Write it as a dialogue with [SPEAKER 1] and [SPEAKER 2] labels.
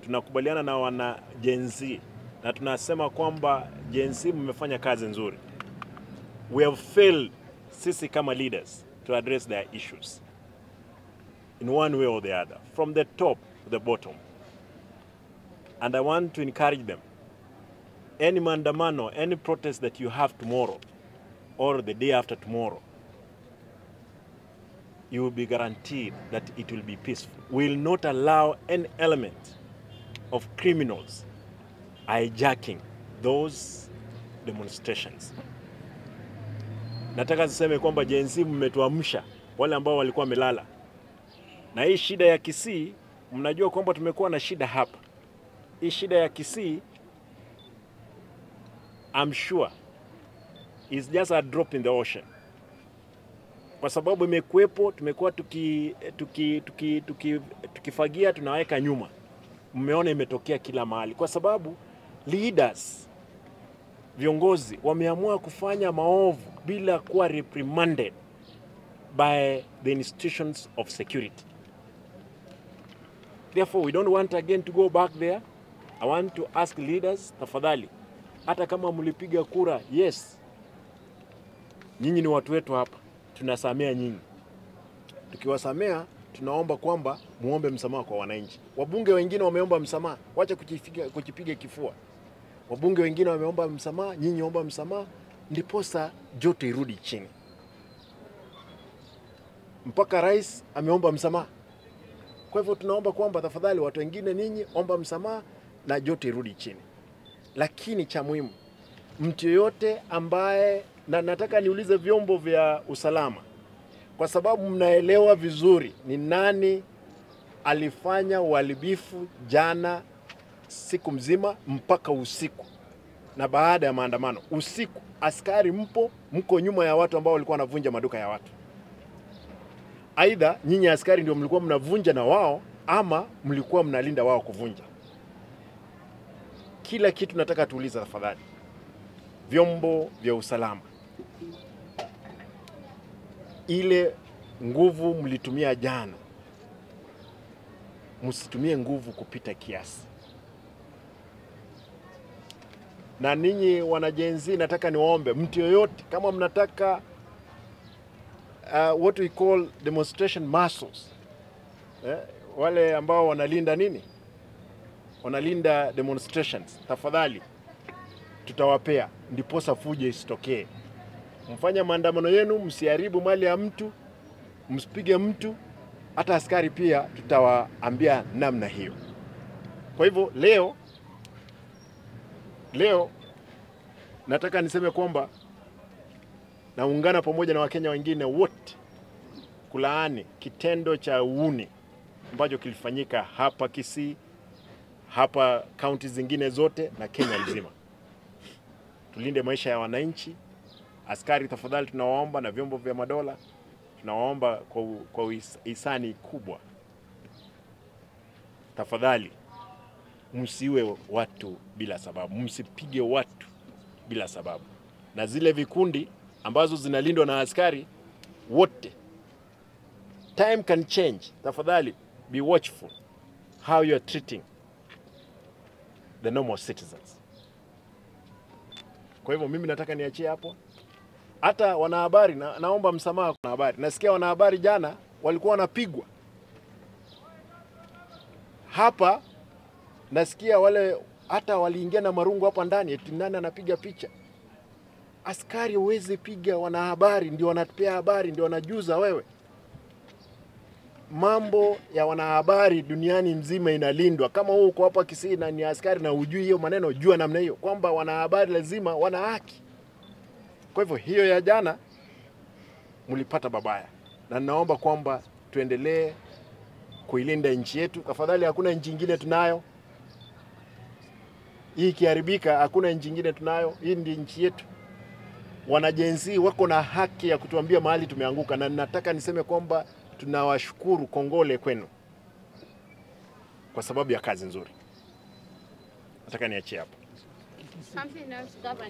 [SPEAKER 1] Tunakubaliana na wana Gen Z na tunasema kwamba Gen Z mmefanya kazi nzuri. We have failed sisi kama leaders to address their issues in one way or the other, from the top to the bottom. And I want to encourage them. Any maandamano, any protest that you have tomorrow or the day after tomorrow, you will be guaranteed that it will be peaceful. We will not allow any element of criminals hijacking those demonstrations. Nataka niseme kwamba Gen Z mmetuamsha wale ambao walikuwa wamelala. Na hii shida ya Kisii, mnajua kwamba tumekuwa na shida hapa. Hii shida ya Kisii, I'm sure is just a drop in the ocean. Kwa sababu imekuwepo, tumekuwa tukifagia tunaweka nyuma. Mmeona imetokea kila mahali kwa sababu leaders, viongozi wameamua kufanya maovu bila kuwa reprimanded by the institutions of security. Therefore, we don't want again to go back there. I want to ask leaders, tafadhali, hata kama mlipiga kura, yes, nyinyi ni watu wetu hapa, tunasamea nyinyi. Tukiwasamea, tunaomba kwamba muombe msamaha kwa wananchi. Wabunge wengine wameomba msamaha, wacha kujipiga kifua. Wabunge wengine wameomba msamaha, nyinyi omba msamaha, ndiposa joto irudi chini. Mpaka rais ameomba msamaha. Kwa hivyo tunaomba kwamba tafadhali watu wengine ninyi omba msamaha na joto irudi chini. Lakini cha muhimu, mtu yote ambaye, na nataka niulize vyombo vya usalama, kwa sababu mnaelewa vizuri ni nani alifanya uharibifu jana siku mzima mpaka usiku na baada ya maandamano usiku, askari mpo, mko nyuma ya watu ambao walikuwa wanavunja maduka ya watu. Aidha nyinyi askari ndio mlikuwa mnavunja na wao, ama mlikuwa mnalinda wao kuvunja. Kila kitu nataka tuulize tafadhali vyombo vya usalama, ile nguvu mlitumia jana, msitumie nguvu kupita kiasi. Na ninyi wana Gen Z, nataka niwaombe mtu yoyote, kama mnataka what we call demonstration muscles, wale ambao wanalinda nini, wanalinda demonstrations, tafadhali tutawapea ndiposa fujo isitokee. Mfanye maandamano yenu, msiharibu mali ya mtu, msipige mtu, hata askari pia tutawaambia namna hiyo. Kwa hivyo leo nataka niseme kwamba naungana pamoja na Wakenya wengine wote kulaani kitendo cha uhuni ambacho kilifanyika hapa Kisii, hapa kaunti zingine zote na Kenya nzima. Tulinde maisha ya wananchi. Askari tafadhali tunawaomba, na vyombo vya madola tunawaomba kwa hisani kubwa, tafadhali msiwe watu bila sababu, msipige watu bila sababu. Na zile vikundi ambazo zinalindwa na askari wote, time can change. Tafadhali be watchful how you are treating the normal citizens. Kwa hivyo mimi nataka niachie hapo. Hata wanahabari, naomba msamaha kwa wanahabari. Nasikia wanahabari jana walikuwa wanapigwa. Hapa nasikia wale hata waliingia na marungu hapa ndani, eti nani anapiga picha. Askari huwezi piga wanahabari, ndio wanatupea habari, ndio wanajuza wewe. Mambo ya wanahabari duniani mzima inalindwa. Kama wewe uko hapa Kisii na ni askari na hujui hiyo maneno, jua namna hiyo kwamba wanahabari lazima wana haki. Kwa hivyo hiyo ya jana mlipata babaya, na naomba kwamba tuendelee kuilinda nchi yetu. Tafadhali, hakuna nchi nyingine tunayo. Hii ikiharibika hakuna nchi nyingine tunayo. Hii ndi nchi yetu. Wana Gen Z wako na haki ya kutuambia mahali tumeanguka, na nataka niseme kwamba tunawashukuru, kongole kwenu kwa sababu ya kazi nzuri. Nataka niachie hapo.
[SPEAKER 2] Something else, Governor.